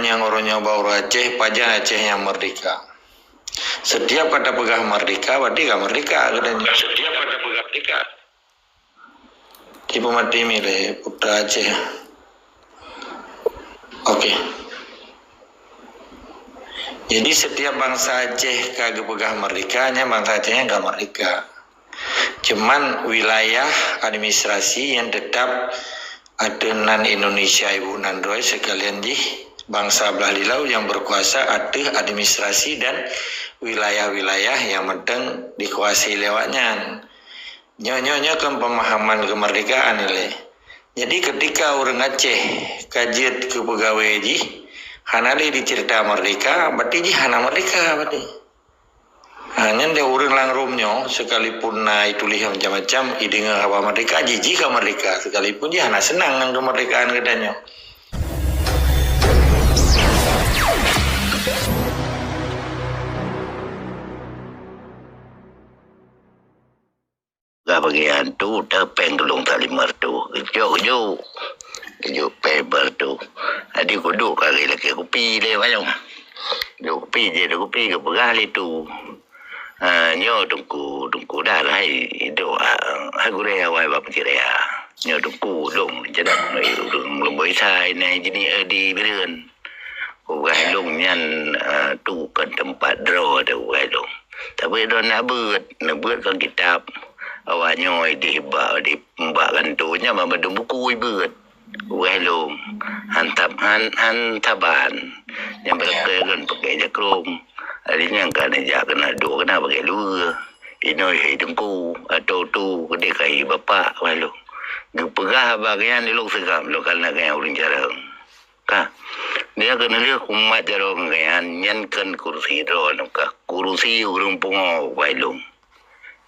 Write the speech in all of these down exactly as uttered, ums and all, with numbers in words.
nyang uroe nyoe bak ureuëng Aceh, pajan Aceh nyang merdeka. Setiap ka tapeugah merdeka, berarti ka merdeka geutanyoe. Setiap ka tapeugah merdeka. Tipu mati milih Putra Aceh. Oke. Jadi setiap bangsa Aceh ka geupeugah merdeka, nyan bangsa Aceh nyang ka merdeka. Cuman wilayah administrasi yang tetap ateueh nan Indonesia ibu nan droe sekalian jih bangsa blah dilau yang berkuasa ateueh administrasi dan wilayah-wilayah yang manteng dikuasai lewat nyan. Nyoe, nyoe, nyoe kan pemahaman kemerdekaan ilée. Jadi ketika ureuëng Aceh ka jeuet keu peugawée jih, hana lé dicerita merdeka, berarti jih hana merdeka berarti. Ha, nyan deh ureuëng lam Rom nyoe, sekalipun na ituléh macam-macam, ideungoe haba merdeka, jih, jih ka merdeka, sekalipun jih hana seunang ngon kemerdekaan geutanyoe. Ka bagian tu, tapeng geulong taklimer tu. Geujok, geujok. Geujok peng bar tu. Jadi kuduek kari lakée kupi lé wayong. Duek kupi, jih duek kupi, geupeugah lé tu. Ah, nyoe teungku, teungku dah lah hai, duek, ah, hai gurée awai bak peucit raya. Nyoe teungku, dong, jadak, ureuëng leumboi sai, nai jini, eh, di Bireuen. Ugai lôn nyan, eh, tu kon teumpat droe teuh ugai lôn. Tapi droe neubeuet, neubeuet kon kitab. Awak nyoe ideh bak, di, bak kantô nyan ban mandum buku ibeuet. Ugai lôn. Han tab-, han, han saban. Nyang beulakée kon pakai jakrong. Hari nyan ka neujak keunoe duek keunoe pakai luweue. Inoe hai teungku, atau tu keudeh kai bapak ugai lôn. Geupeugah haba nyan di lôn seugam lôn kana ngon ureuëng jareueng. Ka. Dia keuneulheueh umat jaroe nyan, nyan kon kurusi droe nyoe ka. Kurusi ureuëng pungo ugai lôn.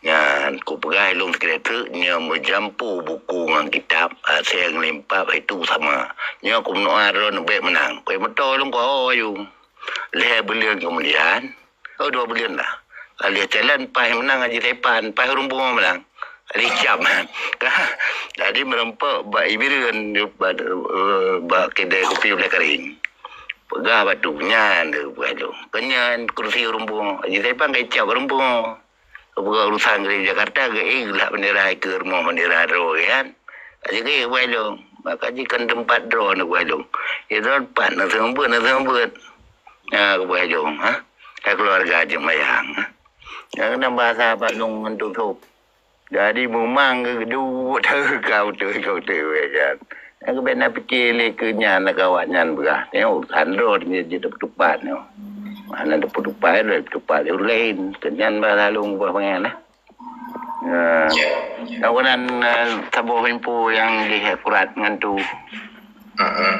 Nyan, kupeugah lôn sikreut teuk, nyoe meujampu buku ngon kitab, asée ngeuleumpab hai tu sama. Nyoe kumeunoe droe neubek meunang. Keu meuto lôn kuho ayue. Lhée buleuen keumudian, Oh, dua buleuen lah. Ka lheueh calon paih meunang Haji Saipan, paih ureuëng pungo meunang. Haji Cam. Jadi meurumpok bak Ibireuen, bak, eh, bak keudè kupi Ulèe Karing. Peugah bak tu, nyan, peugah tu. Keu nyan kursi ureuëng pungo. Haji Saipan ka icap ureuëng pungo. Peugah urusan keu Jakarta, geu-, eh, geulah bendera ikeue rumoh bendera droe, kan. Haji, eh, peugah tu. Maka jih kon teumpat droe, peugah tu. Itu teumpat, na seumeubeuet, na seumeubeuet. Ha, keubah jong, ha? Hai keuluwarga jeumayang, ha? Nyang keunan bahasa bak lôn ngon tôb-tôb. Jadi, meumang geuduek teuh ka beutôi, ka beutôi wéh nyan. Nyang keuben na pike lé keu nyan, na keu awaknyan beurah. Nyoe urusan droe, jeuet, jeuet tapeutupat nyoe. Hana tapeutupat, tapeutupat lé ureuëng laén. Keu nyan bahasa lôn ubah bangai, nah. Ya. Ya. Awaknyan, eh, saboh info nyang jih akurat ngon tu. Heeh.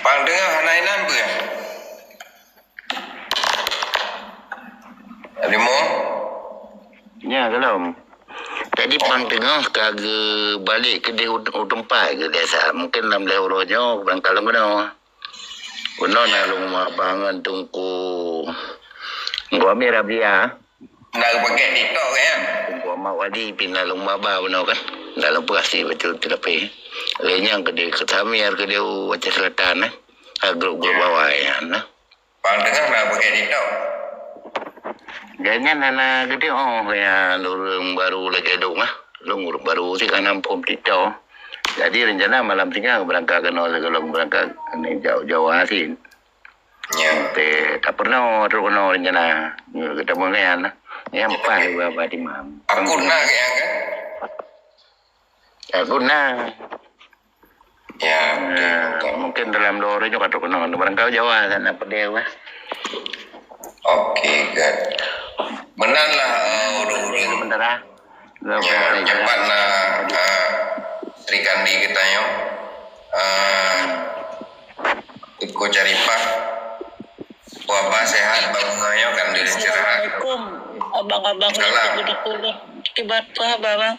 Pang teungoh hana inan beuh. Limo? Ya, kalom. Jadi pang teungoh ka geubalek keudeh u, u teumpat geuh biasa. Mungkin lam lhèe uroe nyoe barangkalam keunoe. Keunoe na lôn meuabang ngon Teungku, Teungku Amir Abia. Na geupakék TikTok kan? Teungku Ahmad Wadi pih na lôn meuabang bunoe kan. Na lôn peugah sit bacut tilapéh. Lheueh nyan keudeh keu Samir keudeh u Aceh Selatan, eh. Ha, grup-grup awai nyan, eh. Pang teungoh na geupakék TikTok. Gobnyan hana geuteu'oh nyan ureueng baru lagèe lôn, ah. Lôn ureueng baru sit hana muphom TikTok. Jadi rencana malam singoh beurangkat keunoe sigohlom beurangkat keuneuk jak u Jawa sit. Ya. Teuh ka peurunoe trok keunoe rencana. Geutamong nyan. Nyan paih bak Imam. Akun na geuh nyan kan? Akun na. Ya, betul, betul. Mungkin dalam dua hari nyoe ka trok keunoe. Barangkawi Jawa sana pedih wah. Oke, good. Meunan lah, eh, ureueng-ureueng. Sementara. Ya, nyoe pat na, eh, Sri Kandi geutanyoe. Eh, Teungku Caripah. Wabah sehat, bangun ayo kan di istirahat. Assalamualaikum, abang-abang. Salam. Kiban apa, abang?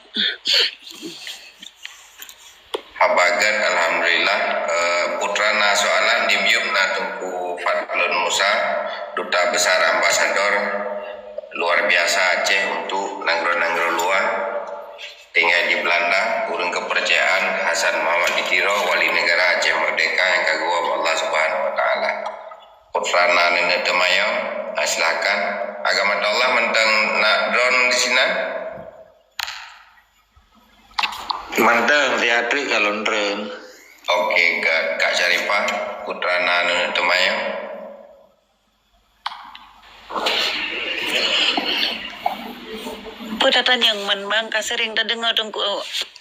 Haba gét, alhamdulillah. Eh, Putra na soalan, di Biok na Teungku Fadlun Musa, Duta Besar Ambasador luar biasa Aceh untuk nanggroe-nanggroe luar. Tinggai di Belanda, ureueng keupeurcayaan Hasan Muhammad di Tiro, Wali Negara Aceh Merdeka nyang ka geuwoe bak Allah Subhanahu Rana Nenek Temayong, ah, silakan. Agama Allah mantong na drone di sinan? Mantong, siat teuk ka lôn drone. Oke, Kak, Kak Syarifah, Putrana Nenek Temayong. Peue tatanyong man bang, ka sering tadeungoe Teungku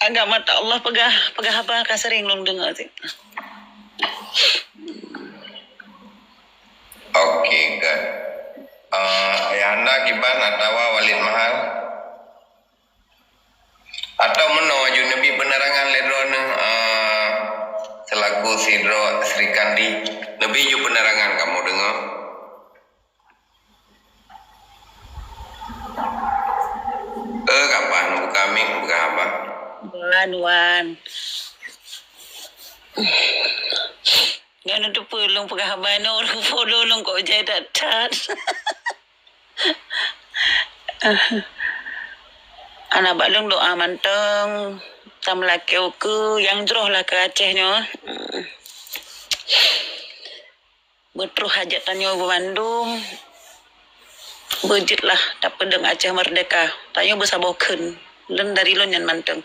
agama Allah peugah, peugah haba ka sering lôn deungoe cit. Oke, good. Eh, Ayahanda kiban atawa Walid Mahal? Atau meunoe aju neubi peunerangan lé droeneuh, eh, selaku sidroe Sri Kandi, neubi ju peunerangan kamoe deungoe. Eh, kapan buka mic, buka haba? Wan, wan. Nyoe neuteupeue lôn peugah haba nyoe, ureueng follow lôn kok jai that-that. Hana bak lôn doa mantong, tameulakée ukeue nyang jroh lah keu Aceh nyoe. Beutroh hajat tanyoe beubandum, beujeuet lah tapeudong Aceh meurdeka. Tanyoe beusaboh kheun, lôn dari lôn nyan mantong.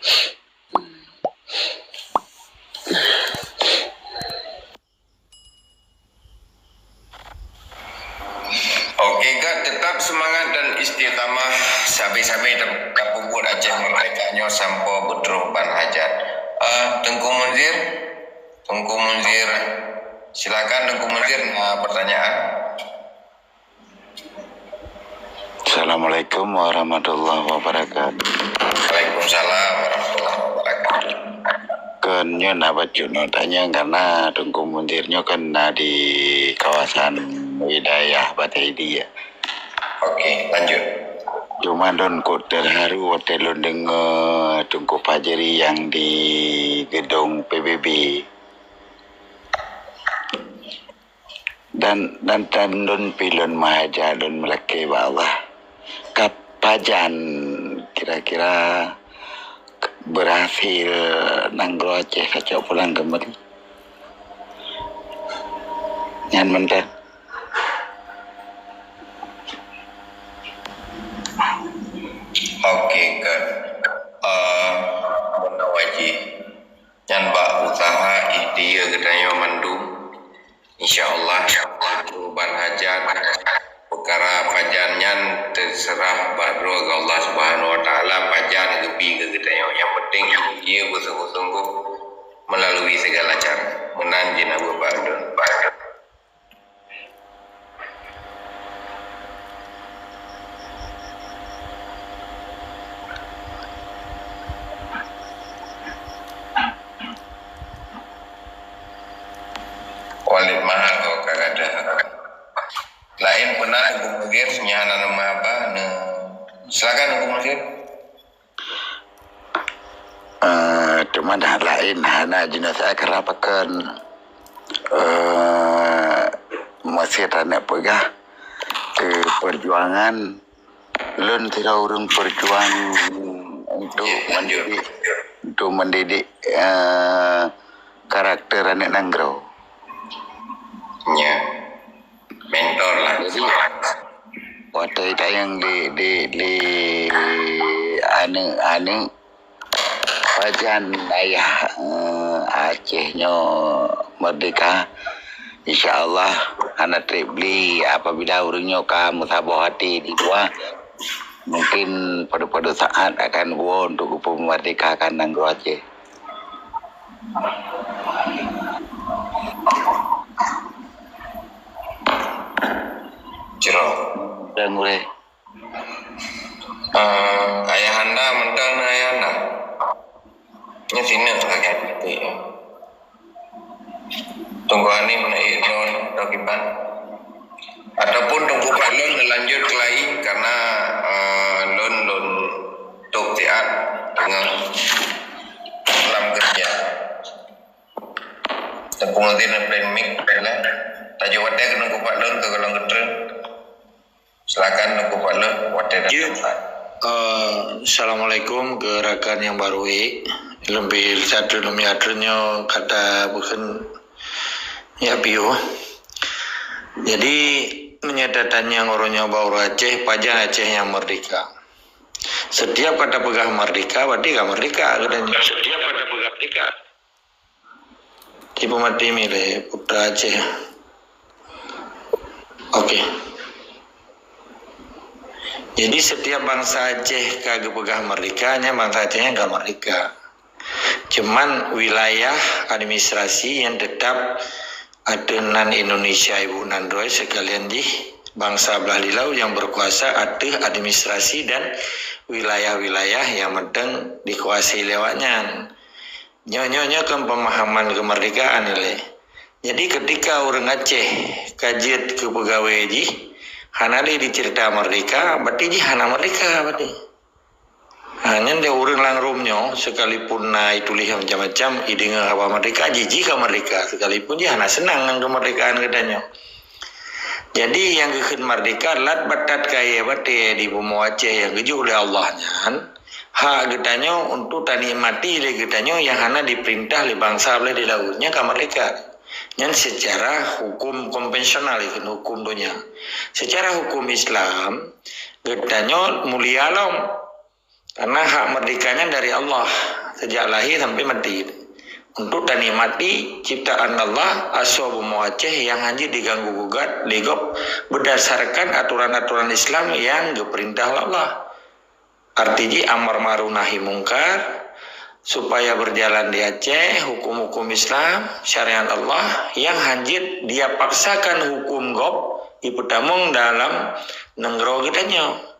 Oke, Kak, tetap semangat dan istiqamah. Sabe-sabe tap-, tapeubuet Aceh meurdeka nyoe sampoe beutroh ban hajat. Ah, Teungku Munzir? Teungku Munzir. Silakan, Teungku Munzir, na pertanyaan. Assalamualaikum warahmatullahi wabarakatuh. Waalaikumsalam warahmatullahi wabarakatuh. Kon nyoe na bacut nyoe tanyong karena Teungku Munzir nyoe kan na di kawasan wilayah Batang Idi, ya. Oke, lanjut. Cuma lôn kok terharu watée lôn deungoe Teungku Fajri nyang di gedong P B B. Dan, dan, dan lôn pi lôn meuhajat lôn meulakée bak Allah. Ka pajan kira-kira berhasil nanggroe Aceh tacok pulang kembali? Nyan mantong. Oke, good. Eh, meunoe Haji. Nyan bak usaha ikhtiar geutanyoe mandum. Insya Allah, ban hajat peukara pajan nyan teuseurah bak droe keu Allah Subhanahu wa Taala, pajan geubi keu geutanyoe. Nyang penting ikhtiar beusungguh-sungguh meulalu segala cara. Meunan jih na buet bak ulôn. Walid Mahal, oh, ka gadoh. Laén peue na Teungku Munzir, nyan hana meuhaba, neu-, silakan Teungku Munzir. Eh, teuma dah laén hana jinoe saya kira pakon, eh, meusé taneuk peugah keu perjuangan lôn sidroe ureueng perjuang untuk mendidik, untuk mendidik, eh, karakter aneuk nanggroe. Ya. Mentor lah. Jadi, watée tayang di, di, di aneuk-aneuk pajan ayah, eh, Aceh nyoe meurdeka, insya Allah hana treb lé apabila ureueng nyoe ka meusaboh até di luwa, mungkin pada-pada saat akan woe untuk geupeumerdekakan nanggroe Aceh. Jroh. Dan gurée. Eh, ayahanda, mantong na ayahanda. Nyoe sineuk lagée até. Teungku Hanim na ék droen atau kiban? Ataupun Teungku Fadlon neulanjut keulai karena, eh, lôn, lôn tôb siat teungoh lam keureuja. Teungku Muzin neuplén mic, lah. Tajok watée keu Teungku Fadlon keu golom geutreun. Silakan Teungku Fadlon, watée dah tepat. Eh, assalamualaikum keu rakan nyang barô ék. Lôn pih satu lôn yatreun nyoe kata bukon ya piôh. Jadi, meunyoe tatanyong uroe nyoe bak ureuëng Aceh, pajan Aceh nyang merdeka? Setiap ka tapeugah merdeka, berarti ka merdeka geutanyoe. Setiap ka tapeugah merdeka. Tipu mati milih putra Aceh. Oke. Jadi, setiap bangsa Aceh ka geupeugah merdeka, nyan bangsa Aceh nyan ka merdeka. Cuman wilayah administrasi yang tetap ateueh nan Indonesia ibu nan droe, sekalian jih bangsa blah di laut yang berkuasa ateueh administrasi dan wilayah-wilayah yang mantong dikuasai lewat nyan. Nyoe, nyoe, nyoe kan pemahaman kemerdekaan ilée. Jadi ketika ureuëng Aceh ka jeuet keu peugawée jih, hana lé dicerita merdeka, berarti jih hana merdeka berarti. Ha, nyan dia ureuëng lam Rom nyoe, sekalipun na ituléh macam-macam, ideungoe haba merdeka, jih, jih ka merdeka, sekalipun jih hana seunang ngon kemerdekaan geutanyoe. Jadi, nyang geukheun merdeka lat batat kayée batée di bumoe Aceh nyang geujok lé Allah nyan, hak geutanyoe untuk tanikmati lé geutanyoe nyang hana diperintah lé bangsa blah di laut. Nyan ka merdeka. Nyan secara hukum konvensional, ikheun hukum donya. Secara hukum Islam, geutanyoe mulia lom. Karena hak merdeka nyan dari Allah, sejak lahir sampai mati. Untuk tanikmati ciptaan Allah, asoe bumoe Aceh nyang hana diganggu gugat lé gob berdasarkan aturan-aturan Islam nyang geupeurintah lé Allah. Arti jih amar ma'ruf nahi mungkar, supaya berjalan di Aceh hukum-hukum Islam, syariat Allah, nyang hana dia paksakan hukum gob ipeutamong dalam nanggroe geutanyoe.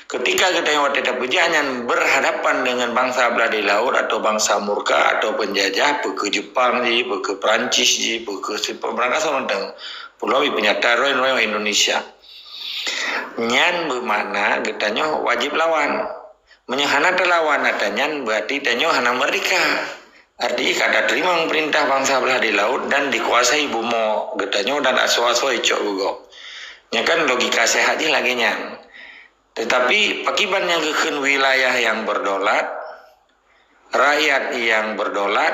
Ketika geutanyoe watée tapeujak nyan berhadapan dengan bangsa blah di laut atau bangsa murka atau penjajah, peu kheueh Jepang jih, peu kheueh Perancis jih, peu kheueh si peumeurangkasa mantong, pulo ipeunyata roe-roe Indonesia. Nyan beumakna geutanyoe wajéb lawan. Meunyoe hana talawan ata nyan, berarti tanyoe hana merdeka. Arti ka tateurimong peurintah bangsa blah di laut dan dikuasai bumoe geutanyoe dan asoe-asoe icok geugob. Nyan kan logika sehat jih lagée nyan. Tetapi pakiban nyang geukheun wilayah nyang berdaulat, rakyat nyang berdaulat,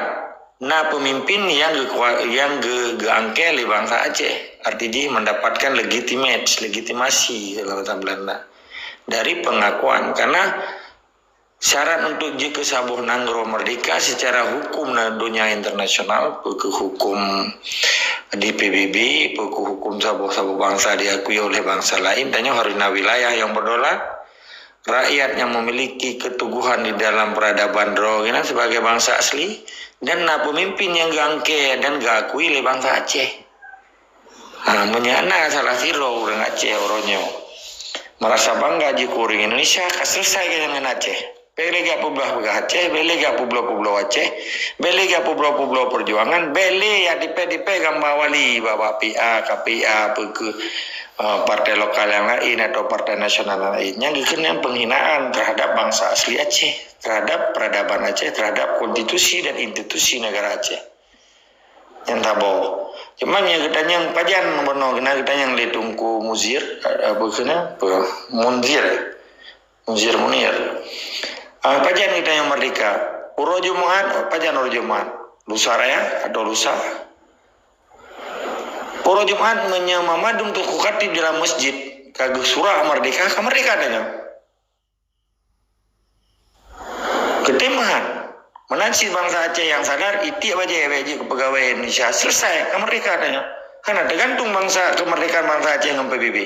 na peumimpin nyang geukua-, nyang geu-, geuangkée lé bangsa Aceh. Arti jih mendapatkan legitimate, legitimasi dalam bahasa Belanda, dari pengakuan. Karena syarat untuk jeuet keu saboh nanggroe merdeka secara hukum na-, donya internasional, peu kheueh hukum di P B B, peu kheueh hukum saboh-saboh bangsa diakui oleh bangsa lain, tanyoe harus na wilayah nyang berdaulat, rakyat nyang memiliki keteguhan di dalam peradaban droe geunan sebagai bangsa asli, dan na peumimpin nyang geuangkée dan geuakui lé bangsa Aceh. Ha, meunyoe na salah sidroe ureuëng Aceh uroe nyoe merasa bangga jikeu ureuëng Indonesia, ka selesai ngon Aceh. Bék lé gak peubloe peugah Aceh, bék lé gak peubloe-peubloe Aceh, bék lé gak peubloe-peubloe perjuangan, bék lé jak tipék-tipék gamba wali bak, bak P A, K P A, peu kheueh, eh, partai lokal nyang laén atau partai nasional nyang laén. Nyang geukheun nyan penghinaan terhadap bangsa asli Aceh, terhadap peradaban Aceh, terhadap konstitusi dan institusi negara Aceh. Nyang saboh. Cuma nyang geutanyong pajan bunoe keunan geutanyong lé Teungku Muzir, eh, apa keunan? Apa? Munzir. Muzir Munir. Ah, pajan geutanyong merdeka? Uroe Jumaat, pajan uroe Jumaat? Lusa Raya atau lusa? Uroe Jumaat meunyoe mandum teungku khatib dalam masjid ka geusurak merdeka, ka merdeka tanyoe. Keuteumeuhan. Meunan cit bangsa Aceh nyang sadar, itiek bajée bék jeuet keu peugawée Indonesia, selesai, ka merdeka tanyoe. Hana teugantung bangsa, keumerdekaan bangsa Aceh ngon P B B.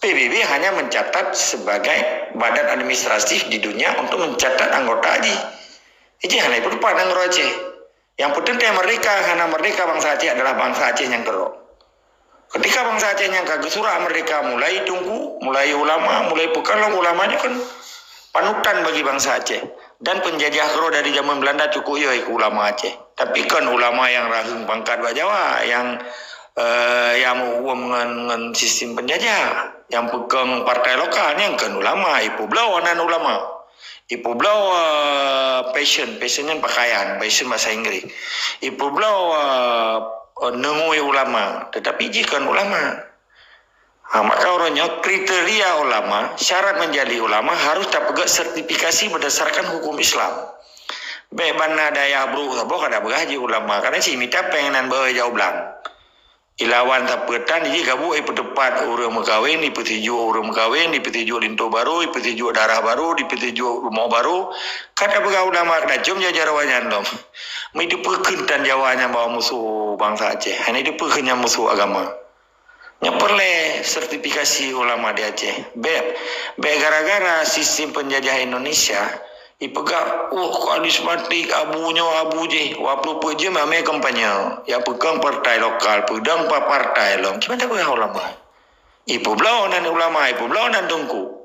P B B hanya mencatat sebagai badan administratif di dunia untuk mencatat anggota jih. Jih hana ipeutupat nanggroe Aceh. Nyang peuteuntée merdeka hana merdeka bangsa Aceh adalah bangsa Aceh nyang keudroe. Ketika bangsa Aceh nyang ka geusurak merdeka, mulai teungku, mulai ulama, mulai peukalon ulama nyoe kan panutan bagi bangsa Aceh. Dan penjajah keudroe dari zaman Belanda cukup yoi keu ulama Aceh. Tapi kon ulama nyang raheueng pangkat bak Jawa, nyang, eh, nyang meuhuköm ngon, ngon sistem penjajah, nyang peukong partai lokal, nyang kon ulama, ipeubloe nan ulama. Ipeubloe, eh, fashion, fashion nyan pakaian, fashion bahasa Inggris. Ipeubloe, eh, eh, neungui ulama, tetapi jih kon ulama. Ha, maka uroe nyoe kriteria ulama, syarat menjadi ulama harus tapeugét sertifikasi berdasarkan hukum Islam. Bék bana dayah brok saboh kada peugah jih ulama, karena cit mita péng nan beu jak u blang. Ilawan sapeue tan, jih gabuek ipeuteupat ureuëng meukawen, ipeutijok ureuëng meukawen, ipeutijok linto barô, ipeutijok darah barô, ipeutijok rumoh barô. Ka tapeugah ulama keudacom jajaran nyan lom. Meuteupeukheun tan Jawa nyan bahwa musoh bansa Aceh. Hana teupeu kheun nyan musoh agama. Nyan peureulée sertifikasi ulama di Aceh. Bék, bék gara-gara sistem penjajah Indonesia, ipeugah, "Oh, karismatik, abu nyoe, abu jih." Wapeuleupeuet jeuem amé kampanye. Ya peukong partai lokal, peudong pa partai lom. Kiban tapeugah ulama? Ipeubloe nan ulama, ipeubloe nan teungku.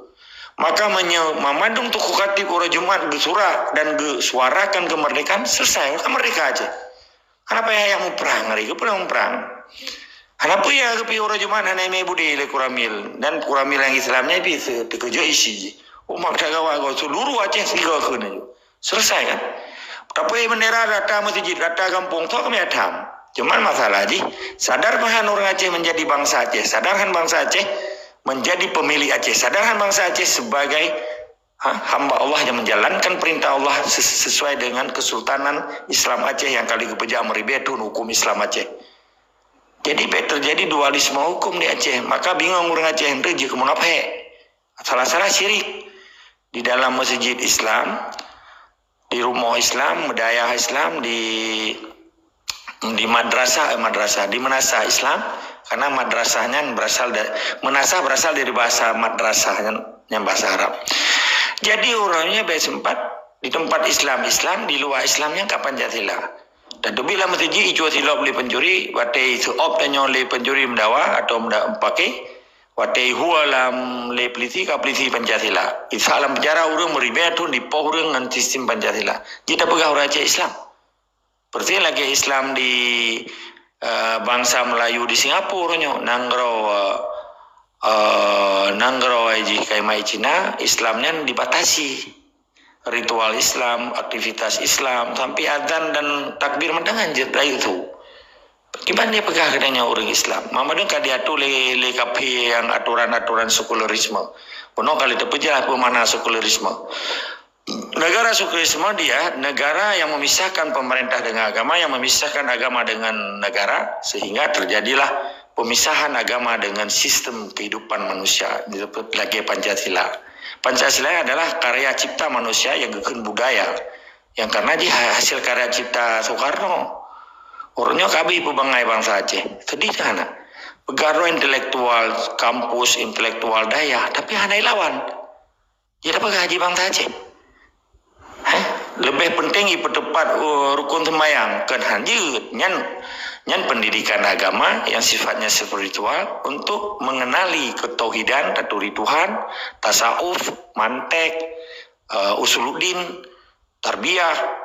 Maka meunyoe mamandum tokoh khatib uroe Jumat geusurak dan geusuarakan kemerdekaan, selesai, maka merdeka Aceh. Hana payah jak muprang, hari keupeue muprang. Hana payah geupih uroe Jumat hana imé budi lé Koramil. Dan Koramil nyang Islam nyan pih se-, teukeujot isi jih. Umat that gawat goe, seluruh Aceh sigoe kheun aju. Selesai kan? Tapi bendera rata masjid, rata gampông, tu kami atam. Cuman masalah jih, sadar pahan orang Aceh menjadi bangsa Aceh, sadar han bangsa Aceh menjadi pemilik Aceh, sadar han bangsa Aceh sebagai ha, hamba Allah yang menjalankan perintah Allah ses-, sesuai dengan Kesultanan Islam Aceh yang kali kepeujam meribet thon hukum Islam Aceh. Jadi, bék terjadi dualisme hukum di Aceh. Maka bingung ureuëng Aceh, ente jeuet keu munafék. Salah-salah syirik. Di dalam masjid Islam, di rumoh Islam, meudayah Islam, di, di madrasah, eh, madrasah, di meunasah Islam, karena madrasah nyan berasal dari, meunasah berasal dari bahasa madrasah nyan, nyan bahasa Arab. Jadi, ureuëng nyan bék sempat di tempat Islam, Islam, di luar Islam nyan ka Pancasila. Dan teubiet lam masjid icue silop lé pencuri, watée iseuop tanyoe lé pencuri meudawa atau meuda-, meupaké, watée ihue lam lé peulisi ka peulisi Pancasila. Isa lam penjara ureuëng meuribée thon dipoh ureuëng ngon sistem Pancasila. Jih tapeugah ureuëng Aceh Islam. Persis lagée Islam di, eh, bangsa Melayu di Singapura nyoe, nanggroe, eh, nanggroe jih ka imai Cina, Islam nyan dibatasi. Ritual Islam, aktivitas Islam, sampai azan dan takbir mantong hanjeuet rayeuk su. Kiban dia peugah keu tanyoe ureuëng Islam? Mamadun ka diatur lé, lé kafé nyang aturan-aturan sekularisme. Bunoe ka lheueh teupeujeulaih peue makna sekularisme. Negara sekularisme dia negara yang memisahkan pemerintah dengan agama, yang memisahkan agama dengan negara, sehingga terjadilah pemisahan agama dengan sistem kehidupan manusia, disebut lagée Pancasila. Pancasila adalah karya cipta manusia nyang geukheun budaya, nyang karena jih ha-, hasil karya cipta Soekarno. Ureuëng nyoe ka habéh peubangai bansa Aceh. Sedih that hana? Peugah droe intelektual kampus, intelektual dayah, tapi hana ilawan. Jih tapeugah jih bansa Aceh? Heh? Leubeh penting ipeuteupat, uh, rukun seumayang, kon hanjeuet. Nyan, nyan pendidikan agama yang sifatnya spiritual untuk mengenali ketauhidan, taturi Tuhan, tasawuf, mantek, uh, usuluddin, tarbiyah,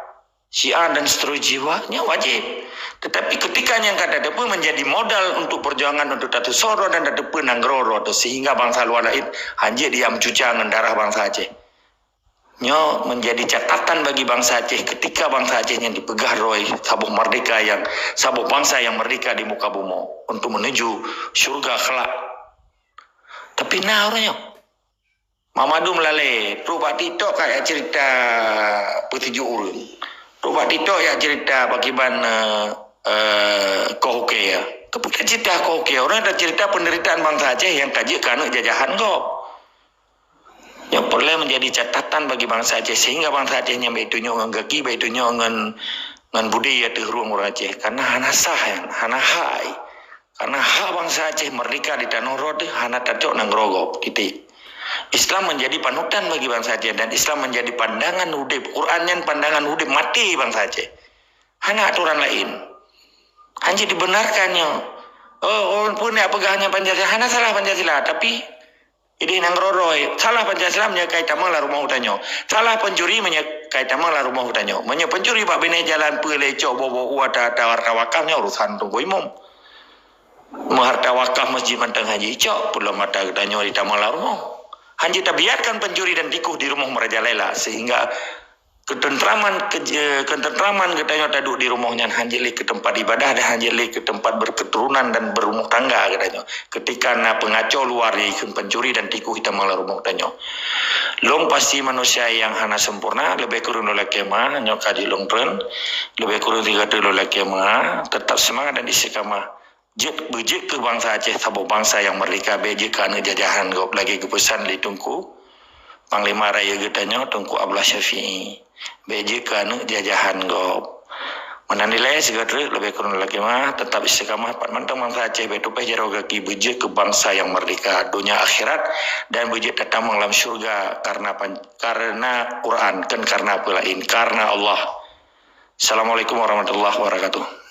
Syiah dan seterusnya, nyan wajib. Tetapi ketika nyang ka tateupeue menjadi modal untuk perjuangan untuk tateusoe droe dan tateupeue nanggroe droe, sehingga bangsa luar lain hanjeuet dia meucuca ngon darah bansa Aceh. Nyoe menjadi catatan bagi bansa Aceh ketika bansa Aceh nyan dipeugah droe saboh merdeka yang, saboh bansa yang merdeka di muka bumoe untuk menuju syurga kelak. Tapi na ureuëng nyoe. Mamadun lalée, trok bak TikTok ka jak cerita peutijok ureuëng. Trok bak TikTok jak cerita pakiban, eh, eh, koh ukée. Keupeue cerita koh ukée? Ureuëng tacerita penderitaan bansa Aceh nyang ka jeuet keu aneuëk jajahan gob. Nyang peureulée menjadi catatan bagi bansa Aceh, sehingga bansa Aceh nyan bék tunyok ngon gaki, bék tunyok ngon, ngon budi ateueh rueng ureuëng Aceh. Karena hana sah nyan, hana hai. Karena hak bansa Aceh merdeka di tanoh droe teuh hana tacok nanggroe gob, titik. Islam menjadi panutan bagi bansa Aceh dan Islam menjadi pandangan udeb. Quran nyan pandangan udeb maté bansa Aceh. Hana aturan laén. Hanjeuet dibenarkan nyoe. Oh, oh, peue nak peugah nyan Pancasila? Hana salah Pancasila, tapi ideh nanggroe droe. Salah Pancasila meunyoe ka itamong lam rumoh geutanyoe. Salah pencuri meunyoe ka itamong lam rumoh geutanyoe. Meunyoe pencuri bak binéh jalan peue lé cok boh-boh u ata-ata harta wakaf nyoe urusan Teungku Imum. Meuharta wakaf masjid mantong hanjeuet icok, peulom mata geutanyoe itamong lam rumoh. Hanjeuet tabiarkan pencuri dan tikuh di rumoh merajalela, sehingga ketentraman, ke-, ketentraman geutanyoe taduek di rumoh nyan hanjeuet lé keu teumpat ibadah dan hanjeuet lé keu teumpat berketurunan dan berumah tangga geutanyoe. Ketika na peungaco luar nyang ikheun pencuri dan tikuh itamong lam rumoh geutanyoe. Lôn pasti manusia nyang hana sempurna, leubeh kureueng lôn lakée meu'ah, nyoe ka jeuet lôn treun, leubeh kureueng sigoe teuk lôn lakée meu'ah, tetap seumangat dan istiqamah. Jeuet, beujeuet keu bansa Aceh saboh bansa nyang merdeka, bék jeuet keu aneuëk jajahan gob, lagée geupeusan lé Teungku Panglima Raya geutanyoe, Teungku Abdullah Syafi'i. Bék jeuet keu aneuëk jajahan gob. Meunan ilée sigoe treuk, leubeh kureueng lagée mah, teutap istiqamah pat mantong bansa Aceh, bék tupéh jaroe gaki, beujeuet keu bansa nyang merdeka donya akhirat, dan beujeuet tatamong lam syurga karena pan-, karena Quran, kon karena peue laén, karena Allah. Assalamualaikum warahmatullahi wabarakatuh.